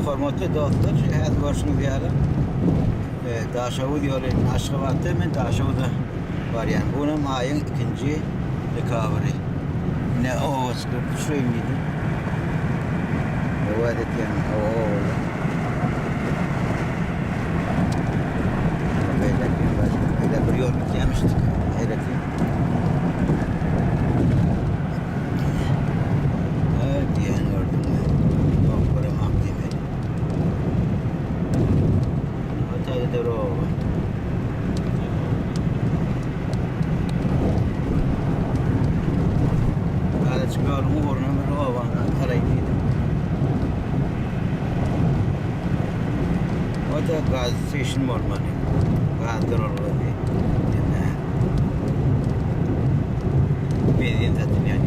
Hormatly dostlar, häzir görşüňiz ýaly, e, Daşoguz ýoly Aşgabatda men Daşoguza barýan. Bu günem aýyň ikinji dekabry. Ine oba çykyp düşeýin diýdim. Öwez etýän oba boldy. Beýle bir ýol gitýämişdik. Eýlekin. Diýen gördüm. Yok göremek diýmek. Ötede doroga. Azajyk ýoluň ugruna bir obany alaýyn diýdim. O da gaz station bolmaly. Gaz duralgasy. Benzin satylýan ýer.